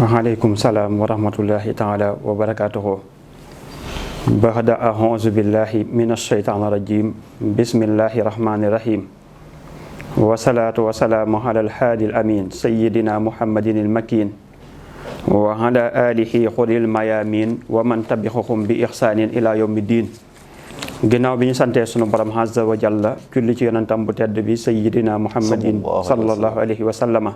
waaleykum salaam wa rahmatullahi taala wa barakatuhu. Baxda a'uuzu billahi min ashaytaani rajim. Bismillahi rahmani rahim. Wasalaatu wasalaamu ala alhaadi alamin sayidina muhammadin almakin wa ala alihi xuril mayamin wa man tabi'ahum bi ixsaanin ila yawmi diin. ginnaaw bi ñu santee sunu borom azza wa jalla julli ci yonentam bu tedd bi sayidina muhammadin sallallahu alayhi wa sallama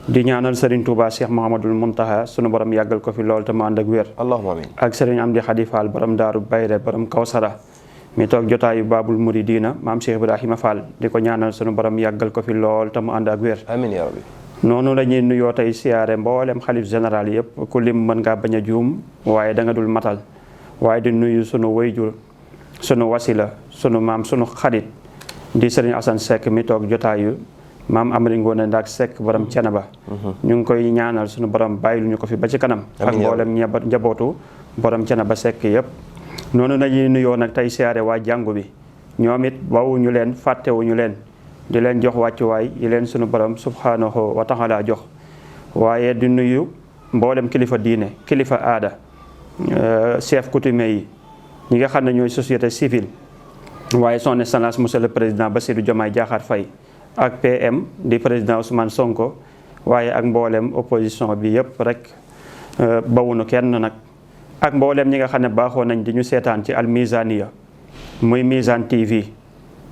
di ñaanal Serigne Touba Cheikh Mouhamadul Muntaha sunu borom yàggal ko fi lool te mu ànd ak wér. allahumma amiin. ak Serigne Amdi Khady Fall borom Daaru Bayre borom Kawsara mi toog jotaayu Baabul Muridina maam Cheikh Ibrahima Fall di ko ñaanal sunu borom yàggal ko fi lool te mu ànd ak wér. amiin yaa rabbi. noonu la ñuy nuyoo tey siyaare mboolem xalif général yëpp ku lim mën ngaa bañ a juum waaye da nga dul matal waaye di nuyu sunu wayjur sunu wasila sunu maam sunu xarit di Serigne Assane Seck mi toog jotaayu. maam Amari Ngoone Ndaak Seck borom Cenaba ñu ngi koy ñaanal suñu borom bàyyil ñu ko fi ba ci kanam ak mboolem njabootu borom Cenaba Seck yëpp noonu lañuy nuyoo nag tey siyaare waa jàngu bi ñoom it bawuñu leen fàttewuñu leen di leen jox wàccuwaay yi leen suñu borom subhanahu wa taala jox waaye di nuyu mboolem kilifa diine kilifa aada chef coutumier yi ñi nga xam ne ñooy société civile waaye son excellence monsieur le président Bassirou Diomaye Diakhar Faye ak PM di président Ousmane Sonko waaye ak mboolem opposition bi yëpp rek bawunu kenn nag ak mboolem ñi nga xam ne baaxoo nañ di ñu seetaan ci almizaniya muy Mizane TV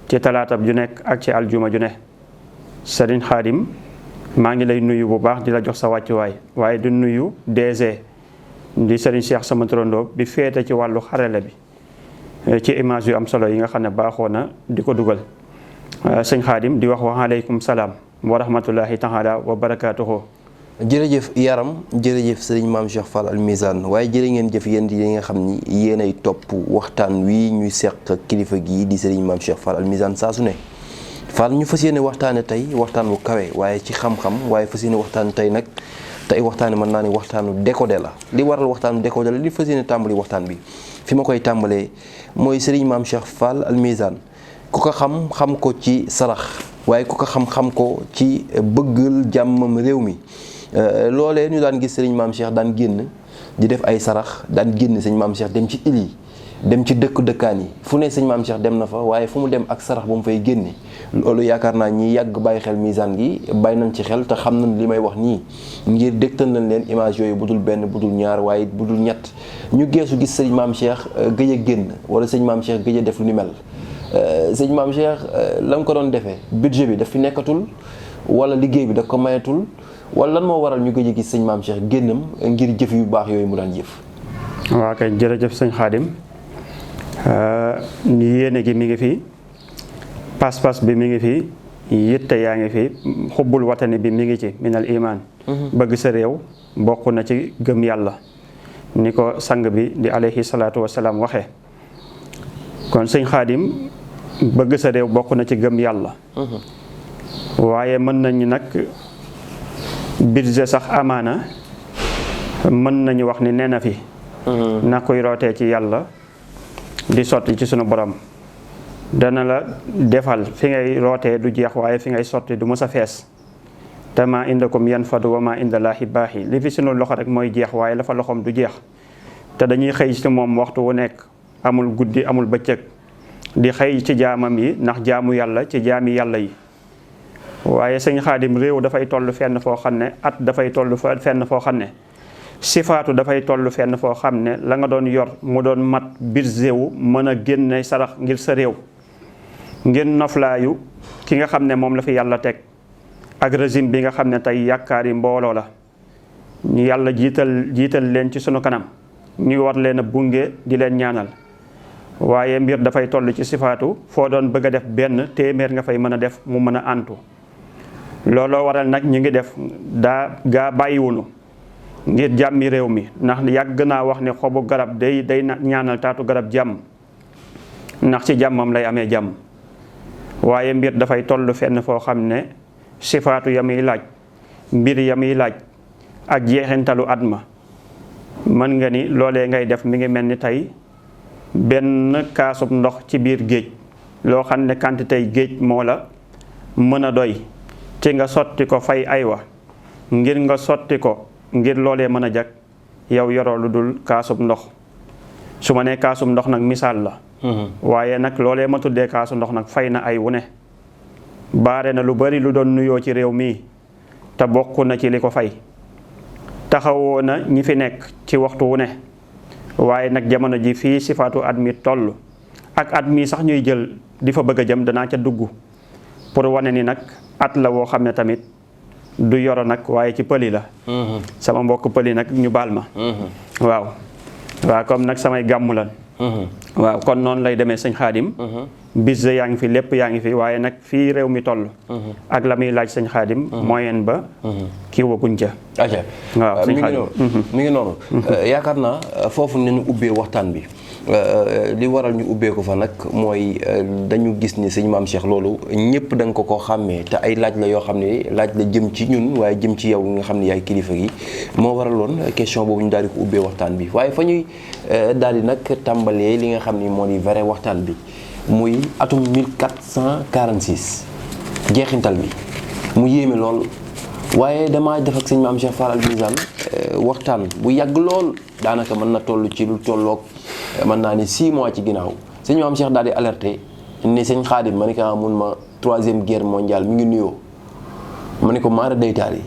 ci talaatab ju nekk ak ci aljuma ju ne. Serigne Khadim maa ngi lay nuyu bu baax di la jox sa wàccuwaay waaye di nuyu DG di Serigne Cheikh sama turandoo bi féete ci wàllu xarale bi ci image yu am solo yi nga xam ne baaxoo na di ko dugal. sëñ Khadim di wax wa aleykum salaam wa rahmatullahi taala wa barakaatuhu. jërëjëf yaram jërëjëf sëriñ maam Cheikh Fall al Mizane waaye jërë ngeen jëf yéen yi nga xam ni yéen ay topp waxtaan wi ñuy seq kilifa gii di sëriñ maam Cheikh Fall al Mizane saa su ne. Fall ñu fas yéene waxtaane tey waxtaan wu kawe waaye ci xam-xam waaye fas yéene waxtaan tey nag tey waxtaane mën naa ni waxtaanu décodé la li waral waxtaanu décodé la li fas yéene tàmbali waxtaan bi fi ma koy tàmbalee mooy sëriñ maam Cheikh Fall al Mizane ku ko xam ko ci sarax waaye ku ko xam ko ci bëggal jàmmam réew mi loolee ñu daan gis sëriñ maam Cheikh daan génn di def ay sarax daan génn sëñ maam Cheikh dem ci île yi dem ci dëkkaan yi fu ne sëñ maam Cheikh dem na fa waaye fu mu dem ak sarax bu mu fay génne loolu yaakaar naa ñi yàgg bàyyi xel Mizane gi bàyyi nañ ci xel te xam nañ li may wax nii ngir dégtal nañ leen image yooyu budul benn budul ñaar waaye budul ñett ñu geesu gis sëñ maam Cheikh gëj a génn wala sëñ maam Cheikh gëj a def lu ni mel. sëñ maam Cheikh la nga ko doon defee budget bi daf fi nekkatul wala liggéey bi daf ko mayatul wala lan moo waral ñu gëj a gis sëñ maam Cheikh génnam ngir jëf yu baax yooyu mu daan jëf. waaw kay jërëjëf sëñ Khadim yéene gi mi ngi fi pas-pas bi mi ngi fi yitte yaa ngi fi xubbul watani bi mi ngi ci minal iman bëgg sa réew bokk na ci gëm yàlla ni ko sang bi di alayhi salaatu wasalaam waxee kon sëñ Khadim bëgg sa réew bokk na ci gëm yàlla waaye mën nañu nag budget sax amaana mën nañu wax ni nee na fi na koy rootee ci yàlla di sotti ci sunu borom dana la defal fi ngay rootee du jeex waaye fi ngay sotti du mës a fees te maa indakum yanfadu wa maa indallaahi baaxi li fi sunu loxo rek mooy jeex waaye la fa loxoom du jeex te dañuy xëy ci moom waxtu wu nekk amul guddi amul bëccëg di xëy ci jaamam yi ndax jaamu yàlla ci jaami yàlla yi waaye sëñ Khadim réew dafay toll fenn foo xam ne at dafay toll fenn foo xam ne sifaatu dafay toll fenn foo xam ne la nga doon yor mu doon mat budget wu mën a génne sarax ngir sa réew ngir noflaayu ki nga xam ne moom la fi yàlla teg ak régime bi nga xam ne tey yaakaari mbooloo la ñu yàlla jiital leen ci sunu kanam ñu war leen a bunge di leen ñaanal waaye mbir dafay toll ci sifaatu foo doon bëgg a def benn téeméer nga fay mën a def mu mën a antu looloo waral nag ñu ngi def gaa bàyyiwunu ngir jàmmi réew mi ndax yàgg naa wax ne xobu garab day ñaanal taatu garab jàmm ndax ci jàmmam lay amee jàmm waaye mbir dafay toll fenn foo xam ne sifaatu ya muy laaj mbir ya muy laaj ak jeexintalu at ma mën nga ni loolee ngay def mi ngi mel ni tey benn kaasub ndox ci biir géej loo xam ne quantité géej moo la mën a doy ci nga sotti ko fay aywa ngir nga sotti ko ngir loolee mën a jag yow yoroo lu dul kaasub ndox. su ma nee kaasum ndox nag misaal la. waaye nag loolee ma tuddee kaasu ndox nag fay na ay wu ne. baare na lu bari lu doon nuyoo ci réew mii te bokk na ci li ko fay. taxawoo na ñi fi nekk ci waxtu wu ne. waaye nag jamono ji fii sifaatu at mi toll ak at mi sax ñuy jël di fa bëgg a jëm danaa ca dugg pour wane ni nag at la woo xam ne tamit du yoro nag waaye ci pëli la. sama mbokk pëli nag ñu baal ma. waaw comme nag samay gàmmu lan. waaw kon noonu lay demee sëñ Xaadim. bis yaa ngi fi lépp yaa ngi fi waaye nag fii réew mi toll. ak la muy laaj sëñ Xaadim. moyen ba. kii waguñ ca. waaw sëñ Xaadim mi ngi noonu. yaakaar naa foofu nañu ubbee waxtaan bi li waral ñu ubbee ko fa nag mooy dañu gis ni sëñ Maam Cheikh loolu ñëpp da nga ko xàmmee te ay laaj la yoo xam ne laaj la jëm ci ñun waaye jëm ci yow nga xam ne yaay kilifa gi moo waraloon question boobu ñu daal di ko ubbee waxtaan bi waaye fa ñuy daal di nag tàmbalee li nga xam ni moo di vrai waxtaan bi muy atum 1446 jeexintal bi mu yéeme lool waaye damaa def ak sëñ Maam Cheikh Fall Al Mizane waxtaan bu yàgg lool daanaka mën na toll ci lu tolloog mën naa ni 6 mois ci ginnaaw sëñ Maam Cheikh daal di alerté ni sëñ Xaadim ma ni ko mun ma 3e guerre mondiale mi ngi nuyoo ma ni ko maara daytaal yi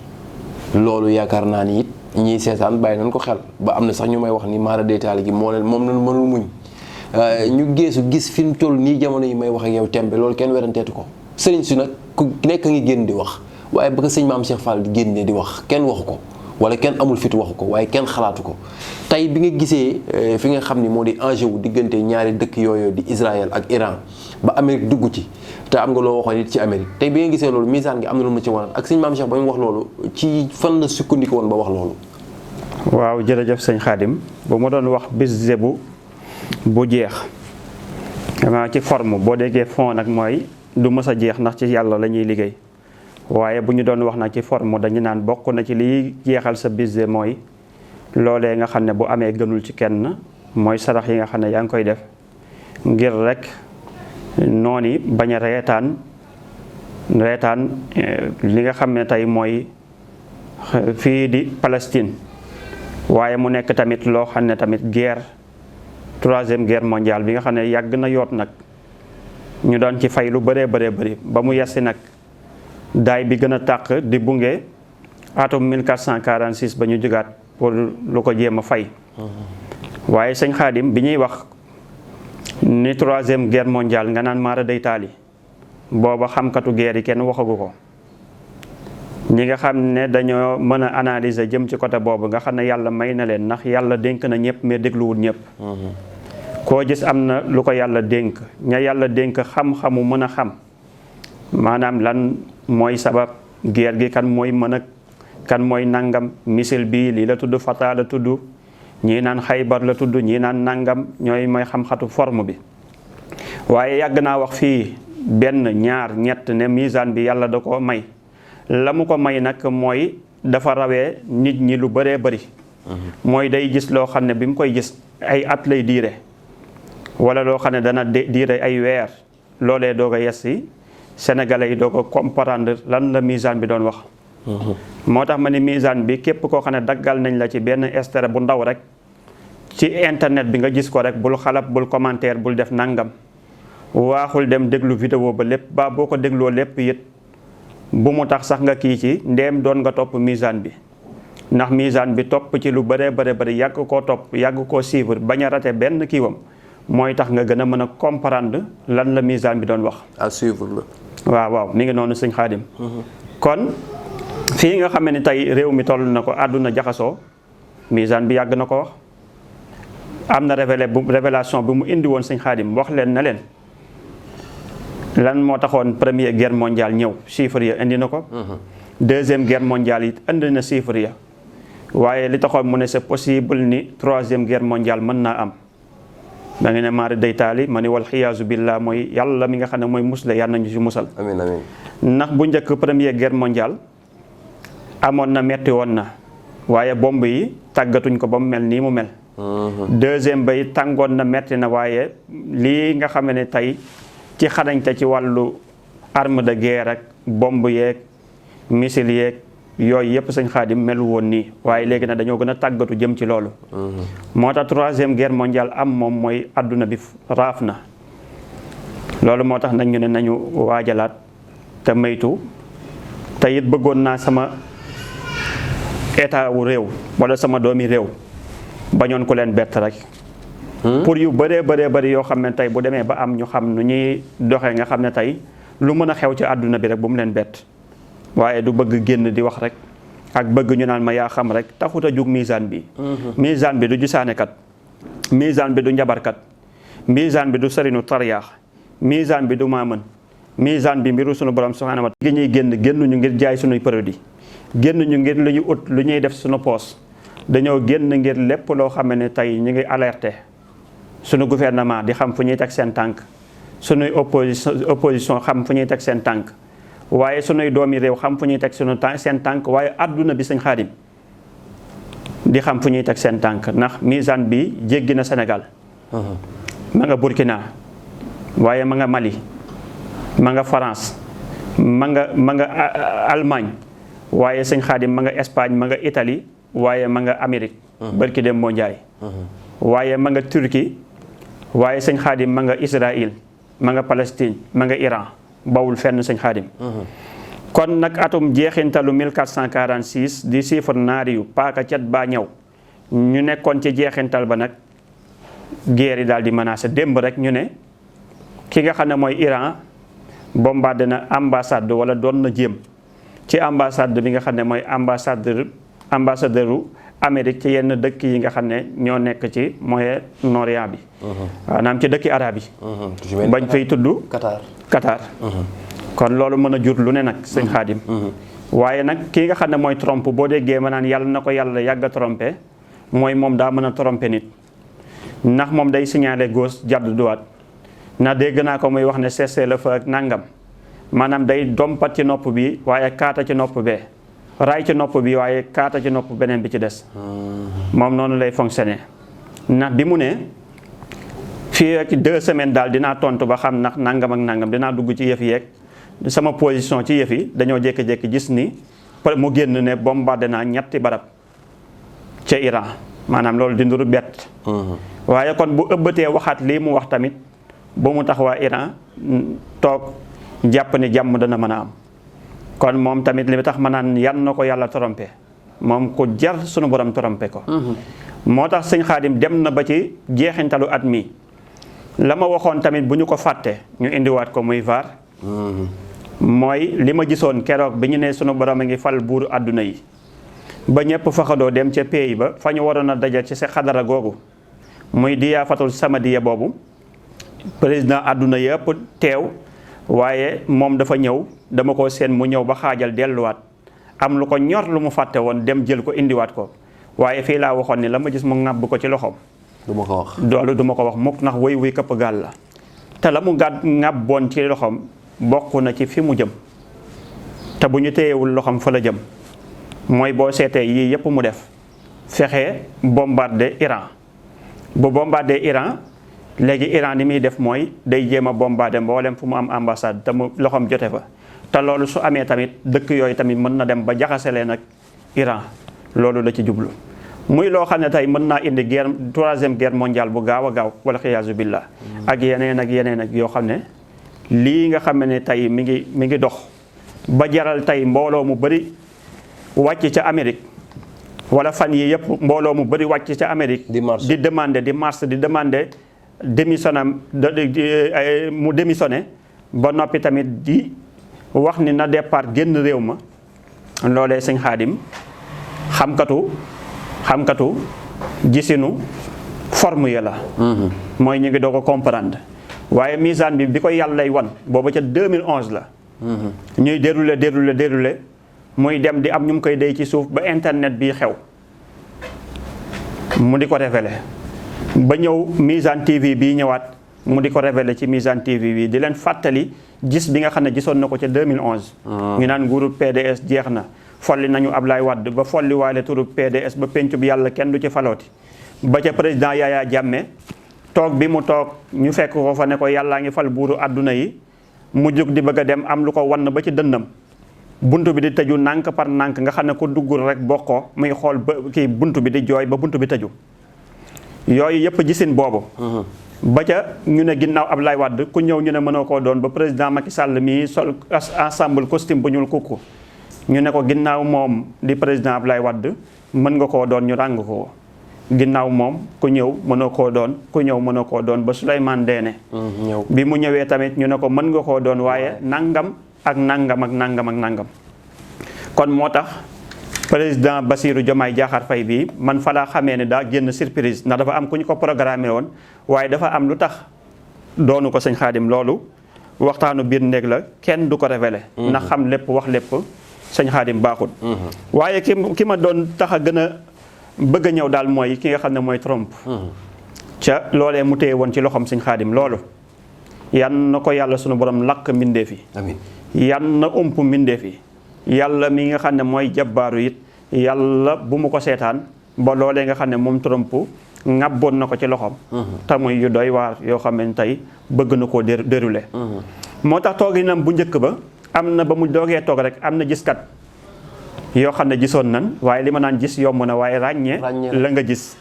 loolu yaakaar naa ni it ñii seetaan bàyyi nañ ko xel ba am na sax ñu may wax ni maara daytaal gi moom lañ mënul muñ ñu geesu gis fi mu toll nii jamono yi may wax ak yow tembe loolu kenn weranteetu ko sëriñ si nag ku nekk ngi génn di wax waaye ba ko sëñ Maam Cheikh Fall di génne di wax kenn waxu ko wala kenn amul fit waxu ko waaye kenn xalaatu ko tey bi nga gisee fi nga xam ni moo di enjeu wu diggante ñaari dëkk yooyu di Israël ak Iran ba Amérique dugg ci te am nga loo waxoon it ci Amérique tey bi nga gisee loolu misaan gi am na lu ma ci wanat ak sëñ Maam Cheikh ba mu wax loolu ci fan la sukkandiku woon ba wax loolu. waaw jërëjëf sëñ Xaadim bu ma doon wax bis bu jeex dama ci forme boo déggee fond nag mooy du mës a jeex ndax ci yàlla la ñuy liggéey waaye bu ñu doon wax nag ci forme dañu naan bokk na ci liy jeexal sa bis mooy loolee nga xam ne bu amee gënul ci kenn mooy sarax yi nga xam ne yaa ngi koy def ngir rek noonu bañ a reetaan li nga xam ne tey mooy fii di Palestine waaye mu nekk tamit loo xam ne tamit guerre 3e guerre mondiale bi nga xam ne yàgg na yoot nag ñu doon ci fay lu bëree bëri ba mu yessi nag daay bi gën a tàq di bunge atum 1446 ba ñu jógaat pour lu ko jéem a fay. waaye sëñ Xaadim bi ñuy wax ni 3e guerre mondiale nga naan maara day taali booba xamkatu guerre yi kenn waxagu ko ñi nga xam ne dañoo mën a analyser jëm ci côté boobu nga xam ne yàlla may na leen ndax yàlla dénk na ñëpp mais dégluwul ñëpp. koo gis am na lu ko yàlla dénk ña yàlla dénk xam-xamu mën a xam maanaam lan mooy sabab guerre gi kan mooy nangam misil bii lii la tudd Fata la tudd ñii naan Xaybar la tudd ñii naan nangam ñooy mooy xam-xatu forme bi. waaye yàgg naa wax fii benn ñaar ñett ne misaan bi yàlla da ko may la mu ko may nag mooy dafa rawee nit ñi lu bëree bëri. mooy day gis loo xam ne bi mu koy gis ay at lay diire wala loo xam ne dana diire ay weer loolee doog a yessi sénégalais yi doog a comprendre lan la misaan bi doon wax. moo tax ma ni misaan bi képp koo xam ne daggal nañ la ci benn extrait bu ndaw rek ci internet bi nga gis ko rek bul xalab bul commentaire bul def nangam waaxul dem déglu vidéo ba lépp ba boo ko dégloo lépp it bu mu tax sax nga kii ci ndéem doon nga topp misaan bi ndax misaan bi topp ci lu bëree bëri yàgg koo topp yàgg koo suivre bañ a rate benn kiiwam mooy tax nga gën a mën a comprendre lan la misaan bi doon wax. à suivre la. waaw mi ngi noonu sëñ Xaadim. kon fii nga xam ne tey réew mi toll na ko àdduna jaxasoo misaan bi yàgg na ko wax am na révélation bi mu indi woon sëñ Xaadim wax leen na leen lan moo taxoon 1e guerre mondiale ñëw chiffres ya indi na ko. 2e guerre mondiale it indi na chiffres ya waaye li taxoon mu ne c'est possible ni 3e guerre mondiale mën naa am. da nga ne maari day taali ma ni wal xiyaasu billah mooy yàlla mi nga xam ne mooy musle yàlla nañu ci musal. amiin amiin. ndax bu njëkk 1e guerre mondiale amoon na metti woon na waaye bomb yi tàggatuñ ko ba mu mel nii mu mel. 2e bay tàngoon na metti na waaye lii nga xam ne tey ci xarañte ci wàllu arme de guerre ak bomb yeeg missile yeeg yooyu yëpp sëñ Xaadim melu woon nii waaye léegi nag dañoo gën a tàggatu jëm ci loolu. moo tax 3e guerre mondiale am moom mooy àdduna bi raaf na loolu moo tax nag ñu ne nañu waajalaat te maytu te it bëggoon naa sama état wu réew wala sama doomi réew bañoon ku leen bett rek. pour yu bëree bëri yoo xam ne tey bu demee ba am ñu xam nu ñuy doxee nga xam ne tey lu mën a xew ci àdduna bi rek bu mu leen bett waaye du bëgg génn di wax rek ak bëgg ñu naan ma yaa xam rek taxut a jug misaan bi. misaan bi du gisaanekat misaan bi du njabarkat misaan bi du sërinu tariyaax misaan bi du maamën misaan bi mbiru sunu borom subhaanahu wa taala gi ñuy génnuñu ngir jaay sunuy produit génnuñu ngir lu ñu ut lu ñuy def sunu poos dañoo génn ngir lépp loo xam ne tey ñu ngi alerté sunu gouvernement di xam fu ñuy teg seen tànk sunuy opposition xam fu ñuy teg seen tànk waaye sunuy doomi réew xam fu ñuy teg seen tànk waaye àdduna bi sëñ Xaadim di xam fu ñuy teg seen tànk ndax misaan bi jéggi na Sénégal. ma nga Burkina waaye ma nga Mali ma nga France ma nga Allemagne waaye sëñ Xaadim ma nga Espagne ma nga Italie waaye ma nga Amérique. barki dem moo njaay waaye ma nga Turquie waaye sëñ Xaadim ma nga Israël ma nga Palestine ma nga Iran bawul fenn sëñ Xaadim. kon nag atum jeexintalu 1446 di chiffre naari yu paaka cet baa ñëw ñu nekkoon ci jeexintal ba nag guerre yi daal di menacé démb rek ñu ne ki nga xam ne mooy Iran bombardé na ambassade wala doon na jéem ci ambassade bi nga xam ne mooy ambassadeuru Amérique ci yenn dëkk yi nga xam ne ñoo nekk ci Moyen-Orient bi. maanaam ci dëkki arab yi. bañ fay tudd Qatar. kon loolu mën a jur lu ne nag sëñ Xaadim. waaye nag kii nga xam ne mooy trompe boo déggee ma naan yàlla na ko yàlla yàgg a trompé mooy moom daa mën a trompé nit ndax moom day signalé gauche jàdd droite ndax dégg naa ko muy wax ne cessez-le-feu ak nangam maanaam day dompat ci nopp bi waaye kaata ci nopp bee raay ci nopp bi waaye kaata ci nopp beneen bi ci des. moom noonu lay fonctionné ndax bi mu ne fii ak 2 semaines daal dinaa tontu ba xam ndax nangam ak nangam dinaa dugg ci yëf yeeg sama position ci yëf yi dañoo jékki-jékki gis ni mu génn ne bombardé naa 3 barab ca Iran maanaam loolu di nduru bett. waaye kon bu ëbbatee waxaat lii mu wax tamit ba mu tax waa Iran toog jàpp ne jàmm dana mën a am kon moom tamit li tax ma naan yan na ko yàlla trompé moom ku jar sunu borom trompé ko. moo tax sëñ Xaadim dem na ba ci jeexintalu at mi la ma waxoon tamit bu ñu ko fàtte ñu indiwaat ko muy VAR. mooy li ma gisoon keroog bi ñu ne sunu borom a ngi fal buuru àdduna yi ba ñëpp faxadoo dem ca pays ba fa ñu waroon a daja ci sa xadara googu muy diyaafatul samadiya boobu président àdduna yëpp teew waaye moom dafa ñëw dama ko seen mu ñëw ba xaajal delluwaat am lu ko ñor lu mu fàtte woon dem jël ko indiwaat ko waaye fii laa waxoon ni la ma gis mu ŋàbb ko ci loxoom. du ma ko wax loolu du ma ko wax mukk ndax woy wuy këpp gaal la te la mu ŋàbboon ci loxoom bokk na ci fi mu jëm te bu ñu téyewul loxoom fa la jëm mooy boo seetee yii yëpp mu def fexe bombardé Iran bu bombardé Iran léegi Iran li muy def mooy day jéem a bombardé mboolem fu mu am ambassade te mu loxoom jote fa te loolu su amee tamit dëkk yooyu tamit mën na dem ba jaxase leen ak Iran loolu la ci jublu muy loo xam ne tey mën naa indi guerre 3e guerre mondiale bu gaaw a gaaw wala xiyaasu billah ak yeneen ak yoo xam ne lii nga xam ne tey mi ngi dox ba jaral tey mbooloo mu bëri wàcc ca Amérique wala fan yi yëpp mbooloo mu bëri wàcc ca Amérique di demander démissionnam mu démissionné ba noppi tamit di wax ni na départ génn réew ma loolee sëñ Xaadim xamkatu gisinu forme ya la mooy ñu ngi doo ko comprendre waaye misaan bi ko yàlla lay wan booba ca 2011 la ñuy déroulé muy dem di am ñu mu koy dey ci suuf ba internet bi xew mu di ko révélé ba ñëw Misaan TV bii ñëwaat mu di ko révélé ci Misaan TV bi di leen fàttali gis bi nga xam ne gisoon na ko ca 2011 ñu naan nguuru PDS jeex na folli nañu Ablaye Wade ba folli waale turu PDS ba pencu bi yàlla kenn du ci falooti ba ca président Yaya Jammeh toog bi mu toog ñu fekk ko fa ne ko yàllaa ngi fal buuru àdduna yi mu jóg di bëgg a dem am lu ko wann ba ci dënnam buntu bi di tëju nànk par nànk nga xam ne ko duggul rek bokkoo muy xool ba kii buntu bi di jooy ba buntu bi tëju yooyu yëpp gisin boobu. ba ca ñu ne ginnaaw Abdoulaye Wade ku ñëw ñu ne mënoo koo doon ba président Macky Sall mii sol ensemble costume bu ñuul kukku ñu ne ko ginnaaw moom di président Abdoulaye Wade mën nga koo doon ñu ràng ko ginnaaw moom ku ñëw mënoo koo doon ku ñëw mënoo koo doon ba Souleymane Ndéné bi mu ñëwee tamit ñu ne ko mën nga koo doon waaye nangam ak nangam ak nangam ak nangam kon moo tax président Bassirou Diomaye Diakhar Faye bii man fa laa xamee ne daa génn surprise ndax dafa am ku ñu ko programmé woon waaye dafa am lu tax doonu ko sëñ Xaadim loolu waxtaanu biir néeg la kenn du ko révélé ndax xam lépp wax lépp sëñ Xaadim baaxul waaye ki ma doon tax a gën a bëgg a ñëw daal mooy ki nga xam ne mooy Trump ca loolee mu téye woon ci loxoom sëñ Xaadim loolu yan na ko yàlla sunu borom lakk mbindeef yi amiin yan na ump mbindeef yi yàlla mi nga xam ne mooy jabbaaru it yàlla bu mu ko seetaan ba loolee nga xam ne moom Trump ŋàbboon na ko ci loxoom te muy yu doy waar yoo xam ne tey bëgg na koo déroulé moo tax tooginam bu njëkk ba am na ba mu doogee toog rek am na giskat yoo xam ne gisoon nan waaye li ma naan gis yomb na waaye ràññee la nga gis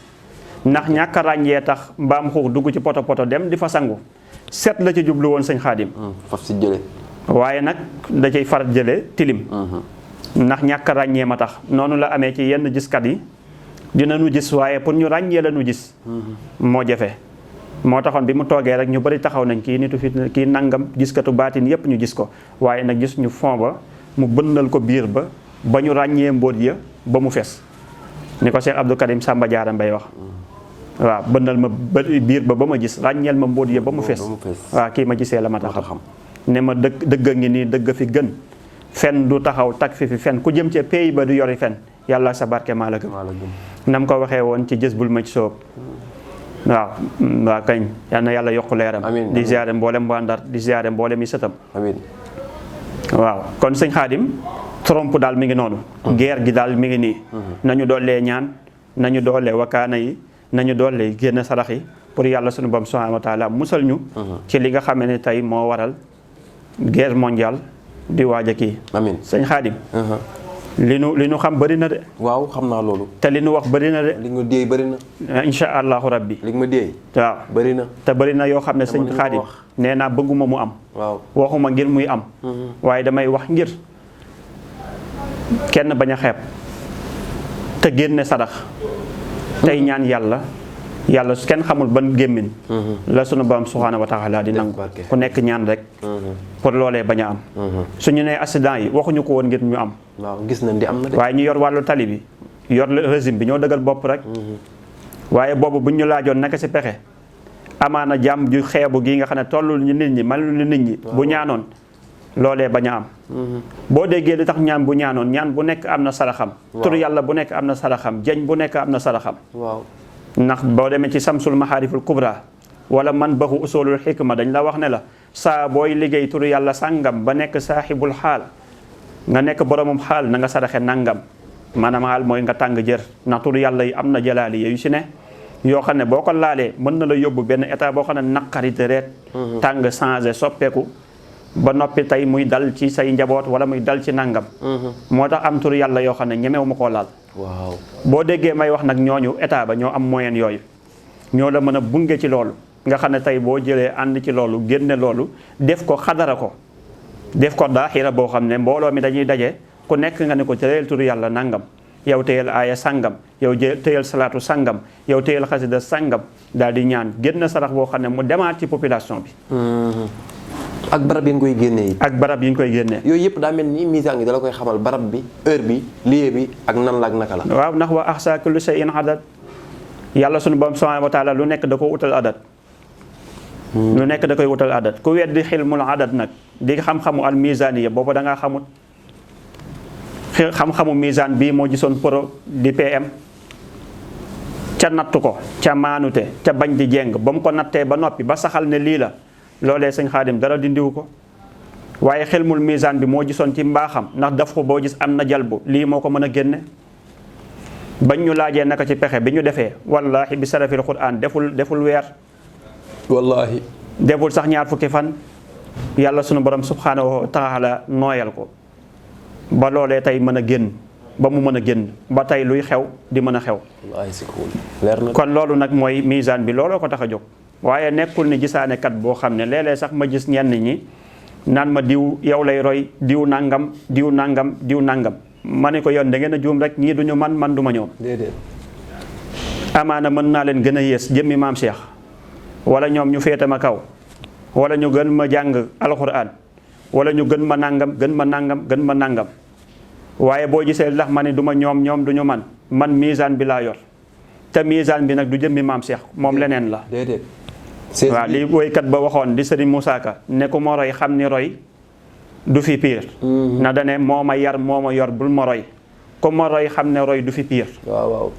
ndax ñàkk a ràññee tax mbaam xuux dugg ci poto poto dem di fa sangu set la ci jublu woon sëñ Xaadim faf si jële waaye nag da cay farat jële tilim ndax ñàkk a ràññee ma tax noonu la amee ci yenn giskat yi dina nu gis waaye pour ñu ràññee la nu gis moo jafe moo taxoon bi mu toogee rek ñu bari taxaw nañ kii nitu fit kii nangam giskatu baatin yépp ñu gis ko waaye nag gis ñu fond ba mu bënnal ko biir ba ñu ràññee mbóot ya ba mu fes ni ko Cheikh Abdou Karim Samba Diarra Mbaye wax waaw bënnal ma biir ba ma gis ràññeel ma mbóot ya ba mu fes waaw kii ma gisee la ma tax xam ne ma dëgg a ngi nii dëgg fi gën fen du taxaw tag fi fen ku jëm ca pays ba du yori fen yàlla sa barke maa la gëm nam ko waxee woon ci jës bul ma ci soob waaw kañ yal na yàlla yokk leeram di ziare mboolem waa Ndar di ziare mboolem yi sëtam waaw kon sëñ Xaadim Trump daal mi ngi noonu guerre gi daal mi ngi nii nañu doolee ñaan nañu doolee wakaana yi nañu doolee génn sarax yi pour yàlla sunu borom subhanahu wa taala musal ñu ci li nga xam ne tey moo waral guerre mondiale di waaj a kii amiin sëñ Xaadim li nu xam bëri na de waaw xam naa loolu te li nu wax bëri na de li nga déey bëri na insha allahu rabbi li nga ma déey waaw bëri na te bëri na yoo xam ne sëñ Xaadim nee naa bëgguma mu am waaw waxuma ngir muy am waaye damay wax ngir kenn bañ a xeeb te génne sadax tey ñaan yàlla su kenn xamul ban gémmin la sunu borom subhanahu wa taala di nangu ku nekk ñaan rek pour loolee bañ a am suñu nee accident yi waxuñu ko woon ngir ñu am waaw gis nañ di am na de waaye ñu yor wàllu tali bi yor régime bi ñoo dëggal bopp rek waaye boobu buñ ñu laajoon naka si pexe amaana jàmm ju xeebu gi nga xam ne tollul ñu nit ñi malul ñu nit ñi bu ñaanoon loolee bañ a am boo déggee li tax ñaan bu ñaanoon ñaan bu nekk am na saraxam tur yàlla bu nekk am na saraxam jeñ bu nekk am na saraxam ndax boo demee ci samsul mahariful kubra wala man baxu usulul xikma dañ la wax ne la saa booy liggéey turu yàlla sàngam ba nekk saaxibul xaal nga nekk boromum xaal na nga saraxe nangam maanaam xaal mooy nga tàng jër ndax turu yàlla yi am na jalaali yu si ne yoo xam ne boo ko laalee mën na la yóbbu benn état boo xam ne naqari deret tàng changé soppeeku ba noppi tey muy dal ci say njaboot wala muy dal ci nangam moo tax am turu yàlla yoo xam ne ñemewu ma koo laal waaw boo déggee may wax nag ñooñu état ba ñoo am moyen yooyu ñoo la mën a bunge ci loolu nga xam ne tey boo jëlee ànd ci loolu génne loolu def ko xadara ko def ko daaxira boo xam ne mbooloo mi dañuy daje ku nekk nga ne ko téyel turu yàlla nangam yow téyel aaya sangam yow téyel salaatu sangam yow téyel xasida sangam daal di ñaan génn sarax boo xam ne mu demaat ci population bi ak barab yi nga koy génnee yi ak barab yi ñu koy génnee yooyu yëpp daa mel ni misaan gi dala koy xamal barab bi heure bi lieu bi ak nan la ak naka la waaw ndax wa ahsa kulli shay'in adad yàlla sunu borom subhanahu wa taala lu nekk da ko utal adat lu nekk da koy utal adat ku weddi xilmul adat nag di xam-xamu al misaniya boobu da ngaa xamut xam-xamu misaan bii moo gisoon pro di PM ca nattu ko ca maanute ca bañ di jeng ba mu ko nattee ba noppi ba saxal ne lii la loolee sëñ Xaadim dara dindiwu ko waaye xilmul misaan bi moo gisoon ci mbaaxam ndax daf ko boo gis am na jalbu lii moo ko mën a génne bañ ñu laajee naka ci pexe bi ñu defee wallahi bi sarafil quran deful weer wallahi deful sax ñaar fukki fan yàlla sunu borom subhanahu wa taala nooyal ko ba loolee tey mën a génn ba mu mën a génn ba tey luy xew di mën a xew. leer na. kon loolu nag mooy misaan bi looloo ko tax a jóg waaye nekkul ni gisaanekat boo xam ne léeg-léeg sax ma gis ñenn ñi naan ma diw yow lay roy diw nangam diw nangam diw nangam ma ne ko yoon da ngeen a juum rek ñii duñu man duma ñoom. déedéet. amaana mën naa leen gën a yées jëmmi maam Cheikh wala ñoom ñu féete ma kaw wala ñu gën ma jàng alxuraan wala ñu gën ma nangam gën ma nangam gën ma nangam waaye boo gisee ndax ma ne du ma ñoom duñu man misaan bi laa yor te misaan bi nag du jëmmi maam Cheikh moom leneen la. déedéet. waaw li woykat ba waxoon di Serigne Moussa Ka ne ku ma roy xam ni roy du fi piir na dane moo ma yar moo ma yor bul ma roy ku ma roy xam ne roy du fi piir. waaw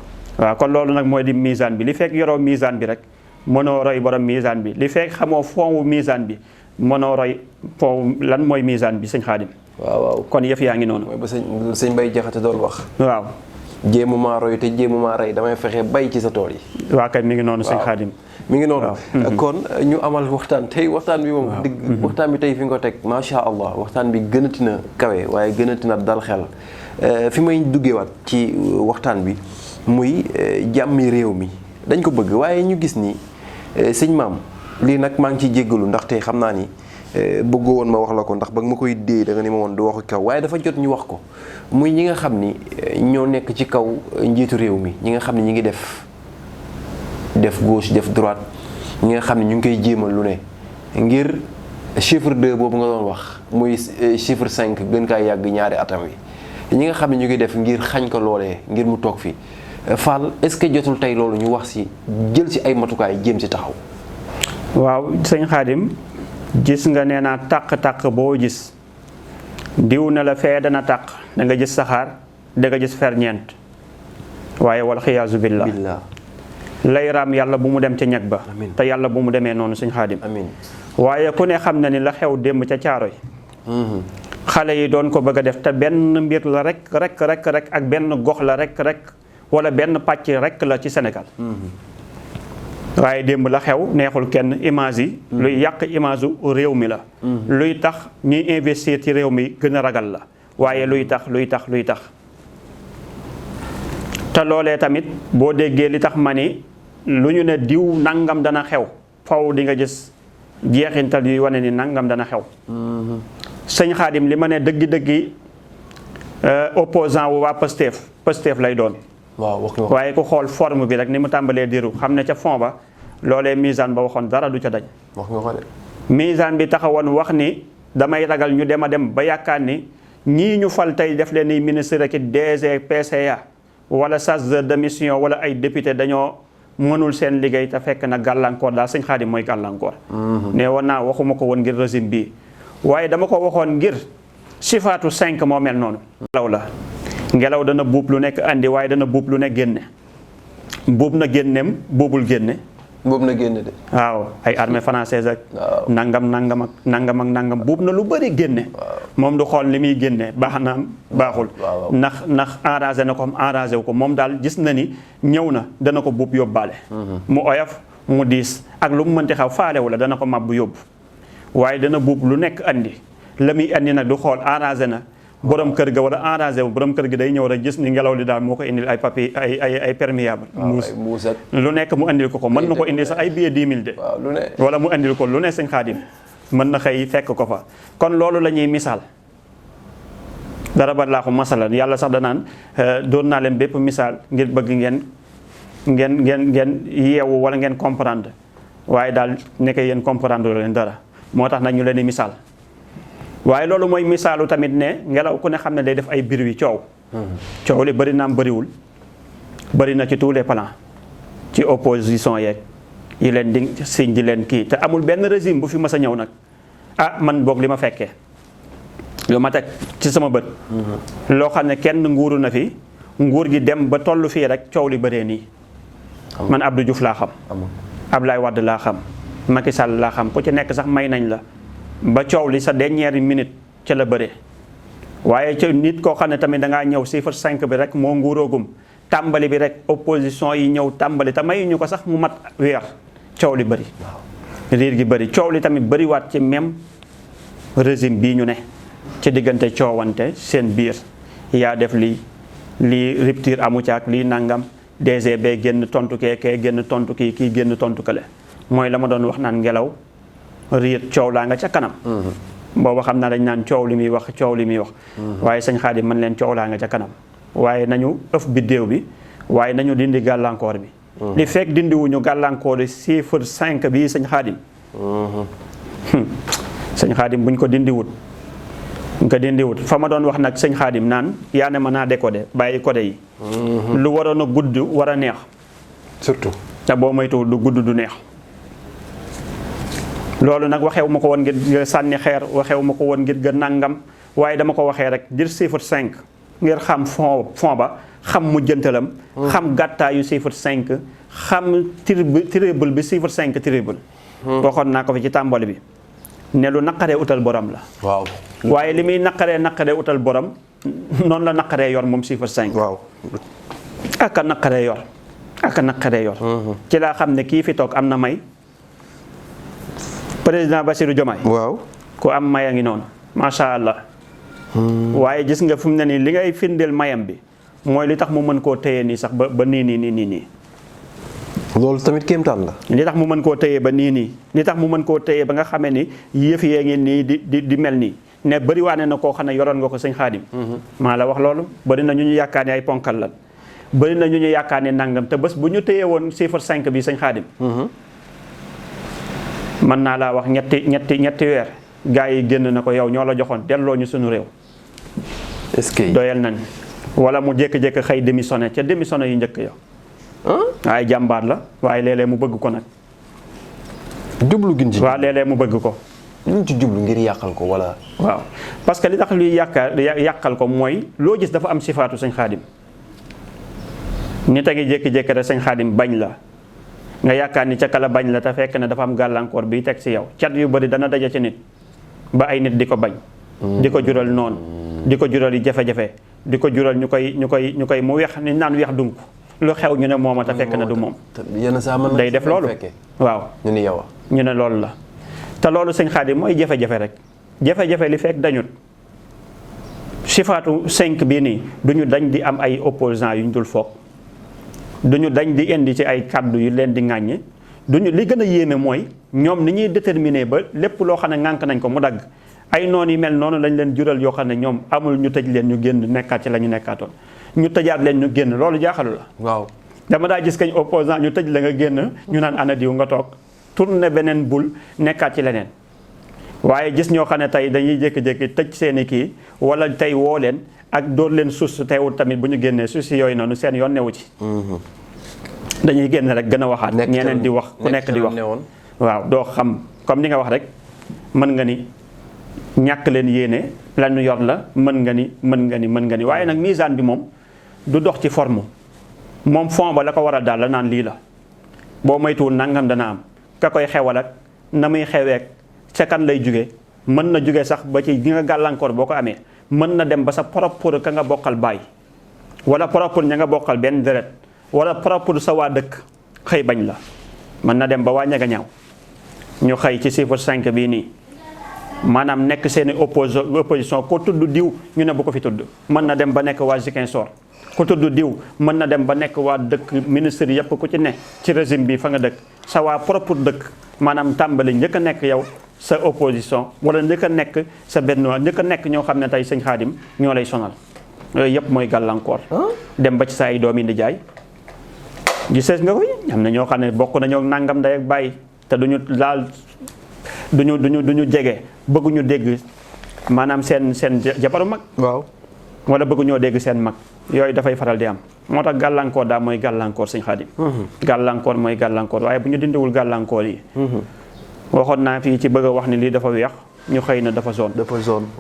kon loolu nag mooy di misaan bi li fekk yoroo misaan bi rek mënoo roy borom misaan bi li fekk xamoo fond wu misaan bi mënoo roy fond lan mooy misaan bi sëñ Xaadim. waaw kon yëf yaa ngi noonu. mooy ba sëñ Bay Jaxate doon wax. waaw. jéemu maa roy te jéemu maa rey damay fexe bay ci sa tool yi. waa kay mi ngi noonu sëñ Xaadim. mi ngi noonu. kon ñu amal waxtaan tey waxtaan bi moom. dëgg waxtaan bi tey fi nga ko teg macha allah waxtaan bi gënati na kawe waaye gënati na dal xel fi may duggeewaat ci waxtaan bi muy jàmmi réew mi dañ ko bëgg waaye ñu gis ni sëñ maam lii nag maa ngi ciy jéggalu ndaxte xam naa ni bëggoo woon ma wax la ko ndax ba nga ma koy déey da nga ni ma woon du waxu kaw waaye dafa jot ñu wax ko muy ñi nga xam ni ñoo nekk ci kaw njiitu réew mi ñi nga xam ni ñi ngi def gauche def droite ñi nga xam ne ñu ngi koy jéemal lu ne ngir chiffre 2 boobu nga doon wax muy chiffre 5 gën kaa yàgg ñaari atam wi ñi nga xam ne ñu ngi def ngir xañ ko loolee ngir mu toog fii Fall est-ce que jotul tey loolu ñu wax si jël si ay matukaay jéem si taxaw. waaw sëñ Xaadim gis nga nee naa tàq-tàq boo gis diw na la fee dana tàq da nga gis saxaar da nga gis ferñeent waaye wal xiyaasu billah lay raam yàlla bu mu dem ca ñag ba te yàlla bu mu demee noonu sëñ Xaadim waaye ku ne xam na ni la xew démb ca Caaroy xale yi doon ko bëgg a def te benn mbir la rek ak benn gox la rek wala benn pàcc rek la ci Sénégal waaye démb la xew neexul kenn image yi luy yàq image u réew mi la luy tax ñuy investir ci réew mi gën a ragal la waaye luy tax te loolee tamit boo déggee li tax ma ni lu ñu ne diw nangam dana xew faw di nga gis jeexintal yuy wane ni nangam dana xew sëñ Xaadim li ma ne dëggi opposant wu waa Pastef lay doon waaye ku xool forme bi rek ni mu tàmbalee diru xam ne ca fond ba loolee misaan ba waxoon dara du ca daj misaan bi taxawoon wax ni damay ragal ñu dem a dem ba yaakaar ni ñii ñu fal tey def leen ni ministre ki DG PCA wala chargé de mission wala ay député dañoo mënul seen liggéey te fekk na gàllankoor daal sëñ Xaadim mooy gàllankoor ne woon naa waxuma ko woon ngir régime bii waaye dama ko waxoon ngir sifaatu 5 moo mel noonu ngelaw dana buub lu nekk andi waaye dana buub lu ne génne buub na génneem buubul génne de waaw ay armée française ak nangam buub na lu bëri génne moom du xool li muy génne baax naam baaxul ndax enragé na ko am enragé wu ko moom daal gis na ni ñëw na dana ko buub yóbbaale mu oyof mu diis ak lu mu mënti xaw faalewu la dana ko màbb yóbbu waaye dana buub lu nekk andi la muy andi nag du xool enragé na borom kër ga wala enragé wu borom kër gi day ñëw rek gis ni ngelaw li daal moo ko indil ay papier ay perméable muus lu nekk mu indil ko mën na ko indil sax ay billet 10 000 de wala mu indil ko lu ne sëñ Xaadim mën na xëy fekk ko fa kon loolu la ñuy misaal dara ba laa ko masalan yàlla sax danaan doon naa leen bépp misaal ngir bëgg ngeen yeewu wala ngeen comprendre waaye daal nekk yéen comprendre leen dara moo tax nag ñu leen di misaal waaye loolu mooy misaalu tamit ne ngelaw ku ne xam ne day def ay bruit coow li bëri naam bëriwul bëri na ci tous les plans ci opposition yeeg yi leen di siñ di leen kii te amul benn régime bu fi mas a ñëw nag man boog li ma fekkee lu ma teg ci sama bët loo xam ne kenn nguuru na fi nguur gi dem ba toll fii rek coow li bëree nii man Abdou Diouf laa xam Abdoulaye Wade laa xam Macky Sall laa xam ku ci nekk sax may nañ la ba coow li sa dernière minute ca la bëree waaye ca nit koo xam ne tamit dangaa ñëw chiffre 5 bi rek moo nguuroogum tàmbali bi rek opposition yi ñëw tàmbali te mayuñu ko sax mu mat weer coow li bëri riir gi bëri coow li tamit bëriwaat ci même régime bii ñu ne ci diggante coowante seen biir yaa def lii rupture amu caak lii nangam DGB génn tontu kee génn tontu kii génn tontu kale mooy la ma doon wax naan ngelaw riit coow laa nga ca kanam. booba xam naa dañ naan coow li muy wax waaye sëñ Xaadim man leen coow laa nga ca kanam waaye nañu ëf biddéew bi waaye nañu dindi gàllankoor bi. li fekk dindiwuñu gàllankoor yi chiffre 5 bii sëñ Xaadim. sëñ Xaadim buñ ko dindiwut fa ma doon wax nag sëñ Xaadim naan yaa ne ma naa décoder bàyyi code yi. lu waroon a gudd war a neex. surtout te boo moytuwul du gudd du neex. loolu nag waxewu ma ko woon ngir sànni xeer waxewu ma ko woon ngir gën nangam waaye dama ko waxee rek ngir chiffre 5 ngir xam fond ba xam mujjantalam. xam gàttaayu chiffre 5 xam triple bi chiffre 5 triple. waxoon naa ko fi ci tàmbali bi ne lu naqaree utal borom la. waaw waaye li muy naqaree utal borom noonu la naqaree yor moom chiffre 5. waaw aka naqaree yor. ci laa xam ne kii fi toog am na may. président Bassirou Diomaye. waaw ku am may a ngi noonu macha allah. waaye gis nga fu mu ne nii li ngay firndeel mayam bi mooy li tax mu mën koo téye nii sax ba nii. loolu tamit kéemtaan la. li tax mu mën koo téye ba nii li tax mu mën koo téye ba nga xamee ni yëf yee ngi nii di mel nii ne bëri waane na koo xam ne yoroon nga ko sëñ Xaadim. maa la wax loolu bëri na ñu yaakaar ne ay ponkal lan bëri na ñu yaakaar ne nangam te bés bu ñu téye woon chiffre 5 bi sëñ Xaadim. mën naa laa wax ñetti weer gaa yi génn na ko yow ñoo la joxoon delloo ñu suñu réew. est-ce que doyal nañ wala mu jékki-jékki xëy démissionné ca démissionné yu njëkk ya. waaye jàmbaar la waaye léeg-léeg mu bëgg ko nag. jublu gin ci. waaw léeg-léeg mu bëgg ko. luñ ci jublu ngir yàqal ko wala. waaw parce que li tax luy yàqal ko mooy loo gis dafa am sifaatu sëñ Xaadim. nit a ngi jékki-jékki rek sëñ Xaadim bañ la. nga yaakaar ni ca kala bañ la te fekk ne dafa am gàllankoor bi teg ci yow cat yu bëri dana daje ci nit ba ay nit di ko bañ. di ko jural noonu. di ko jural yi jafe-jafe di ko jural ñu koy mu weex ni naan weex dunk lu xew ñu ne mooma te fekk na du moom. yenn saa mën na day def loolu waaw. ñu ni yow ñu ne loolu la te loolu sëñ Xaadim mooy jafe-jafe rek jafe-jafe li fekk dañut sifaatu 5 bii nii duñu dañ di am ay opposants yu ñu dul foog. duñu dañ di indi ci ay kàddu yu leen di ŋàññe duñu li gën a yéeme mooy ñoom ni ñuy déterminer ba lépp loo xam ne ŋànk nañ ko mu dagg ay noon yi mel noonu lañ leen jural yoo xam ne ñoom amul ñu tëj leen ñu génn nekkaat ci la ñu nekkaatoon ñu tëjaat leen ñu génn loolu jaaxalu la. waaw dama daa gis kañ opposant ñu tëj la nga génn ñu naan ana diw nga toog tourné beneen bul nekkaat ci leneen waaye gis ñoo xam ne tey dañuy jékki-jékki tëj seeni kii wala tey woo leen ak dóor leen suus teewul tamit bu ñu génnee suus yooyu noonu seen yoon newu ci. dañuy génn rek gën a waxaat. ñeneen di wax ku nekk di wax. waaw doo xam comme ni nga wax rek mën nga ni ñàkk leen yéene la ñu yor la mën nga ni waaye nag misaan bi moom du dox ci forme moom fond ba la ko war a daal la naan lii la boo moytuwul nangam dana am ka koy xewal ak na muy xeweek ca kan lay jóge mën na jóge sax ba ci gi nga gàllankoor boo ko amee mën na dem ba sa propre ka nga bokkal baay wala propre ña nga bokkal benn deret wala propre sa waa dëkk xëy bañ la mën na dem ba waa ñaga ñaaw ñu xëy ci chiffre 5 bii nii maanaam nekk seeni opposition ko tudd diw ñu ne bu ko fi tudd mën na dem ba nekk waa Ziguinchor ku tudd diw mën na dem ba nekk waa dëkk ministre yëpp ku ci ne ci régime bi fa nga dëkk sa waa propre dëkk maanaam tàmbali njëkk a nekk yow sa opposition wala njëkk a nekk sa benn njëkk a nekk ñoo xam ne tey sëñ Xaadim ñoo lay sonal yooyu yëpp mooy gàllankoor dem ba ci sa ay doomi di jaay gisees nga koy am na ñoo xam ne bokk nañoo nangam day ak bàyyi te duñu laal duñu jege bëgguñu dégg maanaam seen jabaru mag waaw wala bëgguñoo dégg seen mag yooyu dafay faral di am moo tax gàllankoor daal mooy gàllankoor sëñ Xaadim gàllankoor mooy gàllankoor waaye bu ñu dindiwul gàllankoor yi waxoon naa fii ci bëgg a wax ni lii dafa weex ñu xëy na dafa jaune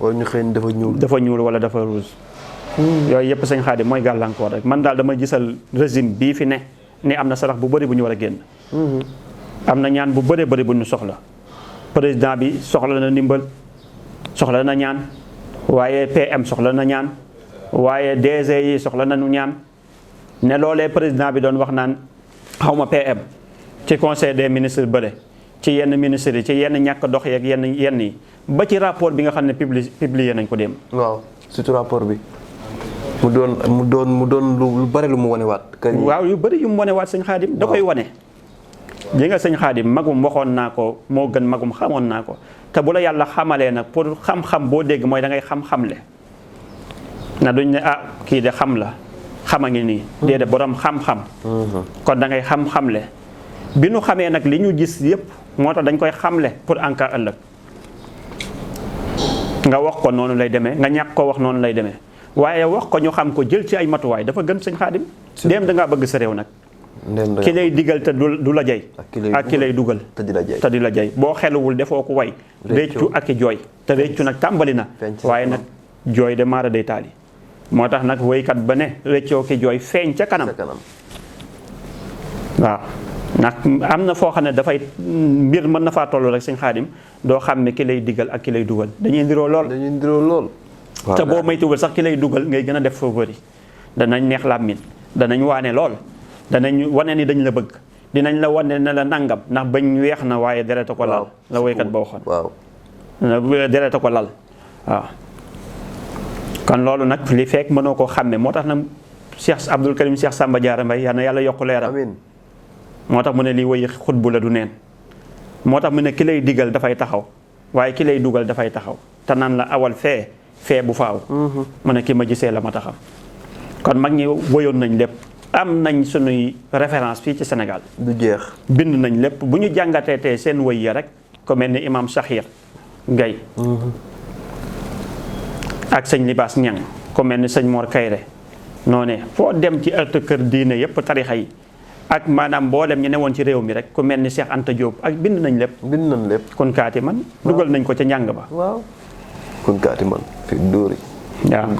wala ñu xëy na dafa ñuul wala dafa rouge yooyu yëpp sëñ Xaadim mooy gàllankoor rek man daal dama gisal régime bii fi ne ni am na sarax bu bëri bu ñu war a génn am na ñaan bu bëree bëri bu ñu soxla président bi soxla na ndimbal soxla na ñaan waaye PM soxla na ñaan waaye DG yi soxla nañu ñaan ne loolee président bi doon wax naan xawma PM ci conseil des ministres bële ci yenn ministères yi ci yenn ñàkk dox yeeg yenn yi ba ci rapport bi nga xam ne publié nañ ko dem. waaw surtout rapport bi mu doon lu bari lu mu wanewaat. waaw yu bari yu mu wanewaat sëñ Xaadim da koy wane. ji nga sëñ Xaadim magum waxoon naa ko moo gën magum xamoon naa ko te bu la yàlla xamalee nag pour xam-xam boo dégg mooy da ngay xam-xamle na duñ ne kii de xam la xama ngi nii déedéet borom xam-xam. kon da ngay xam-xamle bi nu xamee nag li ñu gis yépp moo tax dañ koy xamle pour en cas ëllëg nga wax ko noonu lay demee nga ñàkk ko wax noonu lay demee waaye wax ko ñu xam ko jël ci ay matuwaay dafa gën sëñ Xaadim dem da ngaa bëgg sa réew nag ki lay digal te du la jay ak ki lay dugal te di la jay boo xeluwul defoo ko way réccu ak i jooy te réccu nag tàmbali na waaye nag jooy de maara day taali moo tax nag woykat ba ne réccoo ki jooy feeñ ca kanam waaw nag am na foo xam ne dafay mbir mën na faa toll rek sëñ Xaadim doo xam ne ki lay digal ak ki lay dugal dañuy ndiroo lool te boo maytuwul sax ki lay dugal ngay gën a def favori danañ neex làmmiñ danañ waane lool danañ wane ni dañ la bëgg dinañ la wane ne la nangam ndax bañ weex na waaye dereta ko lal la woykat ba waxoon dereta ko lal waaw kon loolu nag li fekk mënoo koo xàmme moo tax nag Cheikh Abdoul Karim Cheikh Samba Diarra Mbaye yal na yàlla yokk leeram moo tax mu ne lii woy xutbu la du neen moo tax mu ne ki lay digal dafay taxaw waaye ki lay dugal dafay taxaw te naan la awal fee bu faaw mu ne ki ma gisee la ma taxam kon mag ñi woyoon nañ lépp am nañ sunuy référence fii ci Sénégal du jeex bind nañ lépp bu ñu jàngatee tey seen woy ya rek ko mel ni imam Sakhir Gaye ak sëñ Libaas Ñang ko mel ni sëñ Mor Kayre noonee foo dem ci ëtt kër diine yépp tarixa yi ak maanaam mboolem ñu newoon ci réew mi rek ku mel ni Cheikh Anta Diop ak bind nañ lépp kun kaati man dugal nañ ko ca njàng ba waaw kun kaati man fi dóori waaw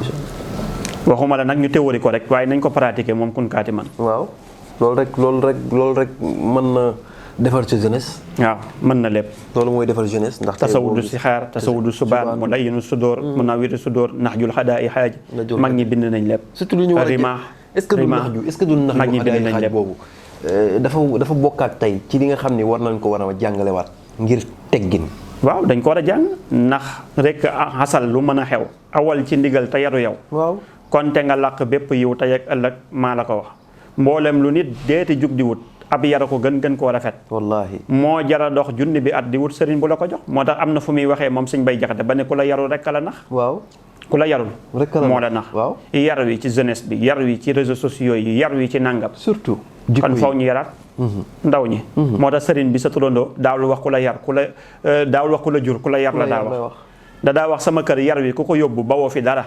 waxuma la nag ñu théorie ko rek waaye nañ ko pratiquer moom kun kaati man waaw loolu rek mën na defar ci jeunesse waaw mën na lépp loolu mooy defar jeunesse ndax tasawudu si xaar tasawudu subaan mu layyinu sudóor mu nawiru sudóor naxjul xadaa i xaaj mag ñi bind nañ lépp surtout lu ñu war a est-ce que du nax mag ñi bind nañ xaaj lépp boobu dafa bokkaat tey ci li nga xam ni war nañ ko war a jàngalewaat ngir teggin waaw dañ ko war a jàng ndax rek xasal lu mën a xew awal ci ndigal te yaru yow waaw konte nga làq bépp yiw tey ak ëllëg maa la ko wax mboolem lu nit deeti jug di wut ab yara ko gën koo rafet wallaahi moo jara dox junni bi at di wut sëriñ bu la ko jox moo tax am na fu muy waxee moom sëñ Bay Jaxate ba ne ku la yarul rek la nax waaw ku la yarul moo la nax waaw yar wi ci jeunesse bi yar wi ci réseaux sociaux yi yar wi ci nangam surtout kon faw ñu yaraat ndaw ñi moo tax sëriñ bi sa turandoo daawul wax ku la yar daawul wax ku la jur ku la yar la daa wax daa wax sama kër yar wi ku ko yóbbu bawoo fi dara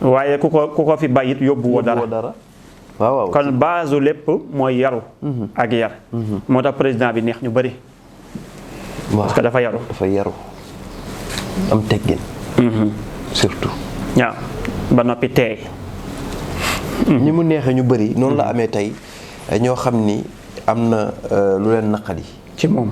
waaye ku ko fi bàyyit yóbbu woo dara waaw kon base lépp mooy yaru ak yar moo tax président bi neex ñu bëri parce que dafa yaru am teggin surtout waaw ba noppi teey ñi mu neexee ñu bëri noonu la amee tey ñoo xam ni am na lu leen naqari ci moom